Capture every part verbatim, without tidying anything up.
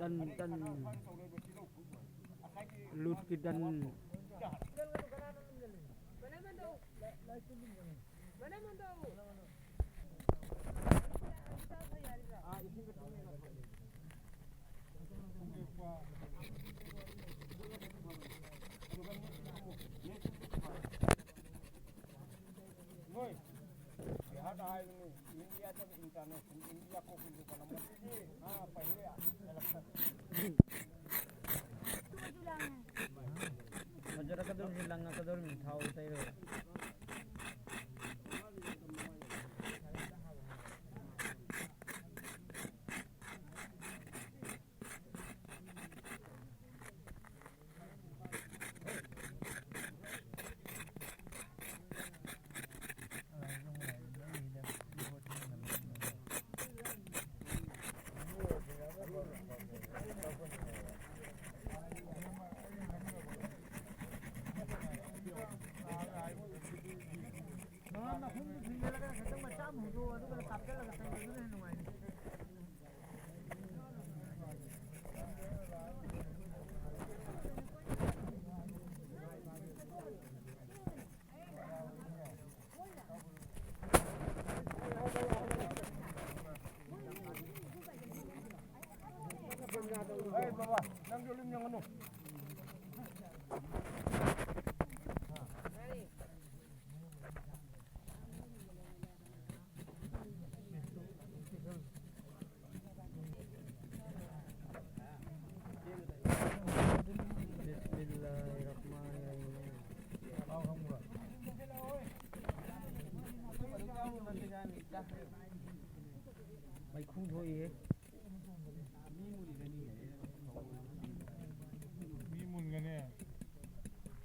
ꯇꯟ, ꯇꯟ꯫ ꯂꯨꯠꯀꯤ ꯇꯟ꯫ ꯅꯣꯏ ꯕꯤꯍꯥꯔꯗ ꯍꯥꯏꯕꯅꯤ, ꯏꯟꯗꯤꯌꯥꯗ ꯏꯟꯇꯔꯅꯦꯁꯅꯦꯜ, ꯏꯟꯗꯤꯌꯥ ꯀꯣ ꯀꯨꯟ ꯀꯨꯟ ꯀꯅꯥ ꯃꯁꯤꯗꯤ, ꯑꯥ, ꯄꯍꯤꯂꯦ election꯫ ꯐꯖꯔꯛꯀꯗꯧꯔꯤꯁꯤ, ꯂꯪꯉꯛꯀꯗꯧꯔꯤꯁꯤ, ꯊꯥꯎ ꯇꯩꯔꯒ꯫ ꯃꯉꯥ ꯃꯈꯨꯝꯗꯨ ꯊꯤꯡꯖꯤꯜꯂꯒ ꯈꯤꯇꯪ ꯃꯆꯥ ꯑꯃ ꯍꯧꯗꯣꯛꯑꯣ, ꯑꯗꯨꯒ ꯀꯥꯞꯁꯤꯜꯂꯒ ꯊꯝꯕꯗꯨꯅ ꯍꯦꯟꯅ ꯅꯨꯡꯉꯥꯏꯅꯤ꯫ ꯑꯩ ꯕꯕꯥ, ꯅꯪꯁꯨ ꯑꯗꯨꯝ ꯌꯦꯡꯉꯅꯨ꯫ ꯕꯤꯁꯃꯤꯜꯂꯥꯍꯤꯔꯔꯍꯃꯥꯅꯤꯔꯔꯍꯤꯝ꯫ ꯃꯩꯈꯨ ꯊꯣꯛꯏꯍꯦ꯫ ꯃꯤ ꯃꯨꯟꯒꯅꯤ꯫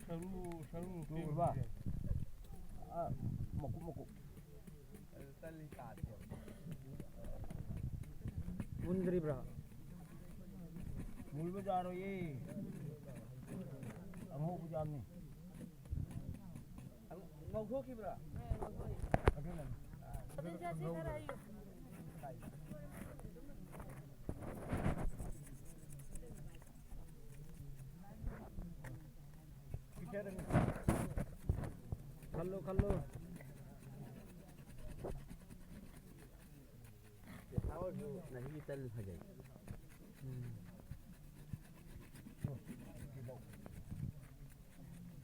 ꯁꯔꯨ, ꯁꯔꯨ ꯎꯔꯕ? ꯄꯦꯟꯕꯁꯦ꯫ ꯑꯥ, ꯃꯀꯨꯞ ꯃꯀꯨꯞ꯫ ꯃꯨꯟꯗ꯭ꯔꯤꯕ꯭ꯔꯥ? ꯃꯨꯜꯕ ꯌꯥꯔꯣꯏꯌꯦ꯫ ꯑꯉꯧꯕ ꯌꯥꯝꯅꯤ꯫ ꯉꯧꯊꯣꯛꯈꯤꯕ꯭ꯔꯥ? ꯑꯗꯨꯅꯅꯤ꯫ ꯑꯗꯨꯗꯤ ꯆꯠꯁꯤ ꯈꯔ ꯍꯩꯌꯨ꯫ ꯈꯜꯂꯨ, ꯈꯜꯂꯨ꯫ ꯄꯩꯁꯥ ꯑꯣꯏꯔꯁꯨ ꯅꯍꯤ ꯇꯟ ꯐꯖꯩ꯫ ꯎꯝ꯫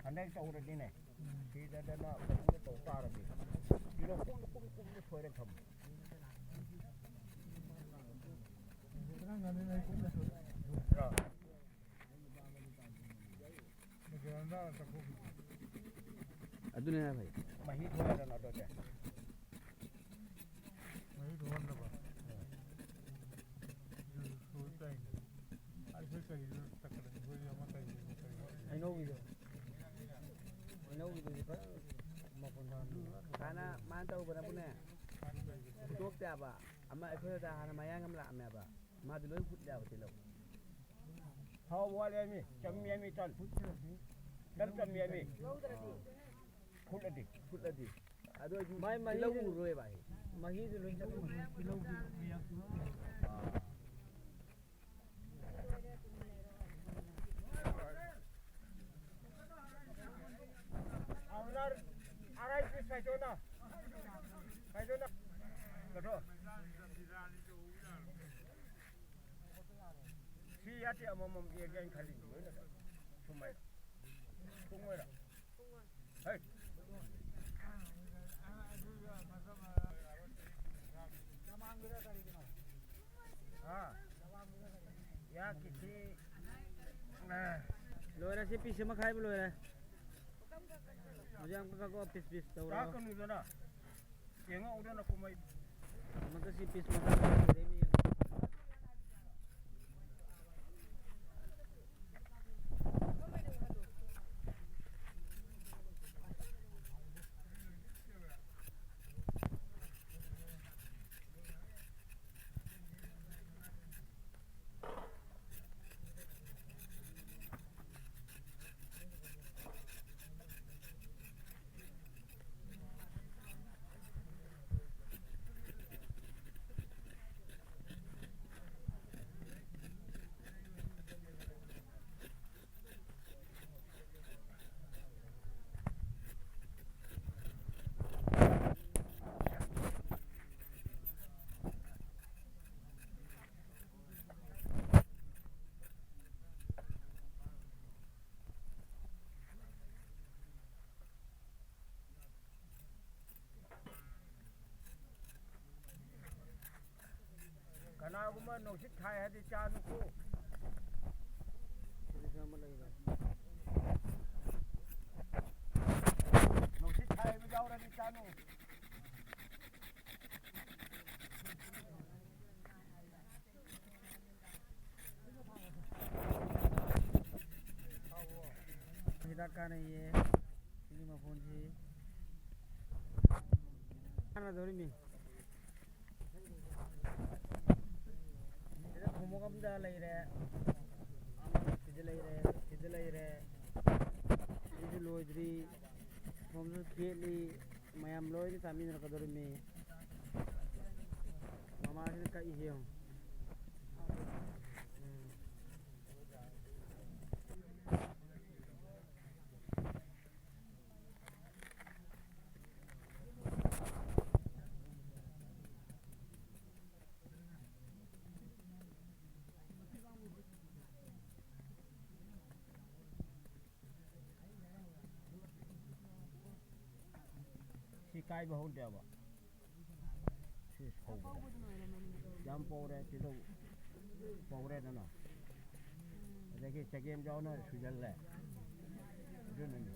ꯍꯟꯗꯛ ꯇꯧꯔꯗꯤꯅꯦ, ꯁꯤꯗꯗꯅ ꯐꯖꯅ ꯇꯧ ꯇꯥꯔꯗꯤ, ꯀꯤꯂꯣ ꯀꯨꯝ, ꯀꯨꯝ, ꯀꯨꯝ ꯁꯣꯏꯔ ꯊꯝꯃꯨ꯫ ꯑꯥ꯫ ꯑꯗꯨꯅꯦ ꯍꯥꯏ ꯐꯩ꯫ ꯃꯍꯤ ꯊꯣꯛꯍꯜꯂꯅ ꯑꯗꯨꯗꯤ꯫ ꯃꯍꯤ ꯊꯣꯛꯍꯟꯗꯕ꯫ ꯑꯗꯨ ꯇꯧꯔꯤꯅꯦ꯫ ꯑꯩꯈꯣꯏ ꯀꯔꯤꯗ ꯇꯛꯀꯗꯕ? ꯑꯩꯈꯣꯏ ꯑꯃ ꯀꯔꯤꯗ ꯇꯛꯀꯗꯕ? ꯍꯩꯅꯧꯒꯤꯗꯣ꯫ ꯍꯩꯅꯧꯒꯤꯗꯨꯗꯤ ꯐꯖꯅ ꯃꯄꯨꯟ ꯐꯥꯍꯟꯕꯤꯌꯨ꯫ ꯍꯥꯟꯅ ꯃꯥꯅ ꯇꯧꯕꯅꯕꯨꯅꯦ, ꯐꯨꯠꯇꯣꯛꯇꯦ ꯍꯥꯏꯕ꯫ ꯑꯃ ꯑꯩꯈꯣꯏꯗ ꯍꯥꯟꯅ ꯃꯌꯥꯡ ꯑꯃ ꯂꯥꯛꯑꯝꯃꯦꯕ꯫ ꯃꯥꯗꯤ ꯂꯣꯏ ꯐꯨꯠꯂꯦꯕ ꯇꯤꯜꯍꯧ꯫ ꯊꯥꯎ ꯋꯥꯠꯂꯦ ꯍꯥꯏꯃꯤ, ꯆꯝꯃꯤ ꯍꯥꯏꯃꯤ ꯇꯟ꯫ ꯇꯟ ꯆꯝꯃꯤ ꯍꯥꯏꯃꯤ꯫ ꯐꯨꯠꯂꯗꯤ꯫ ꯐꯨꯠꯂꯗꯤ꯫ ꯑꯗꯨ ꯑꯣꯏꯗꯤ ꯃꯥꯏ ꯃꯍꯤꯗꯨ ꯇꯤꯜꯍꯧ ꯎꯔꯣꯏꯕ ꯑꯩ꯫ ꯃꯍꯤꯗꯨ ꯂꯣꯏ ꯆꯠꯂꯝꯃꯅꯤ꯫ ꯇꯤꯜꯍꯧꯗꯨ ꯃꯌꯥꯝ ꯆꯨꯞꯄ꯫ ꯑꯔꯥꯏ ꯄꯤꯁ ꯈꯥꯏꯗꯣꯛꯑꯣꯅ꯫ ꯈꯥꯏꯗꯣꯛꯑꯣꯅ꯫ ꯀꯠꯊꯣꯛꯑꯣ꯫ ꯁꯤ ꯌꯥꯇꯦ ꯑꯃꯃꯝ ꯌꯦꯡꯒꯦ ꯑꯩꯅ ꯈꯜꯂꯤ ꯂꯣꯏꯅ ꯁꯨꯃꯥꯏꯅ꯫ ꯄꯨꯡ ꯑꯣꯏꯔ꯫ ꯍꯩ꯫ ꯍꯥ? ꯌꯥ ꯀꯤꯊꯤ꯫ ꯑ꯫ ꯂꯣꯏꯔꯦ, ꯁꯤ ꯄꯤꯁ ꯑꯃ ꯈꯥꯏꯕ ꯂꯣꯏꯔꯦ꯫ ꯍꯧꯖꯤꯛ ꯑꯃꯨꯛꯀ ꯀꯛꯑꯣ, ꯄꯤꯁ ꯄꯤꯁ ꯇꯧꯔꯣ꯫ ꯀꯥꯛꯀꯅꯨꯗꯅ꯫ ꯌꯦꯡꯉꯛꯎꯗꯅ ꯀꯨꯝꯍꯩ꯫ ꯑꯃꯨꯛꯀ ꯁꯤ ꯄꯤꯁ ꯃꯈꯥ ꯇꯥꯔꯛꯄꯗꯩꯅ ꯌꯦꯡꯉꯣ꯫ ꯀꯅꯥꯒꯨꯝꯕ ꯅꯨꯡꯁꯤꯠ ꯊꯥꯏ ꯍꯥꯏꯗꯤ ꯆꯥꯅꯨꯀꯣ꯫ ꯁꯤꯗꯁꯨ ꯑꯃ ꯂꯩꯔꯦ꯫ ꯅꯨꯡꯁꯤꯠ ꯊꯥꯏꯕ ꯌꯥꯎꯔꯗꯤ ꯆꯥꯅꯨ꯫ ꯍꯤꯗꯥꯛ ꯀꯥꯟꯅꯩꯌꯦ꯫ ꯁꯤꯒꯤ ꯃꯐꯣꯟꯁꯤ ꯀꯥꯟꯅꯗꯧꯔꯤꯃꯤ꯫ ꯁꯤꯗ ꯈꯣꯡꯎꯞ ꯑꯝꯗ ꯂꯩꯔꯦ꯫ ꯁꯤꯗ ꯂꯩꯔꯦ꯫ ꯁꯤꯗ ꯂꯩꯔꯦ꯫ ꯁꯤꯁꯨ ꯂꯣꯏꯗ꯭ꯔꯤ꯫ ꯁꯣꯝꯗꯁꯨ ꯈꯦꯠꯂꯤ꯫ ꯃꯌꯥꯝ ꯂꯣꯏꯅ ꯆꯥꯃꯤꯟꯅꯔꯛꯀꯗꯧꯔꯤꯃꯤ꯫ ꯃꯃꯥꯁꯤꯅ ꯀꯛꯏꯁꯦ ꯌꯦꯡꯉꯨ꯫ ꯎꯝ꯫ ꯁꯤ ꯀꯥꯏꯕ ꯍꯧꯗꯦꯕ꯫ ꯁꯤ ꯁꯧꯕꯗ꯫ ꯌꯥꯝ ꯄꯧꯔꯦ, ꯇꯤꯜꯍꯧ ꯄꯧꯔꯦꯗꯅ꯫ ꯑꯗꯒꯤ ꯆꯒꯦꯝꯁꯨ ꯌꯥꯎꯅ ꯁꯨꯖꯜꯂꯦ꯫ ꯑꯗꯨꯅꯅꯤ꯫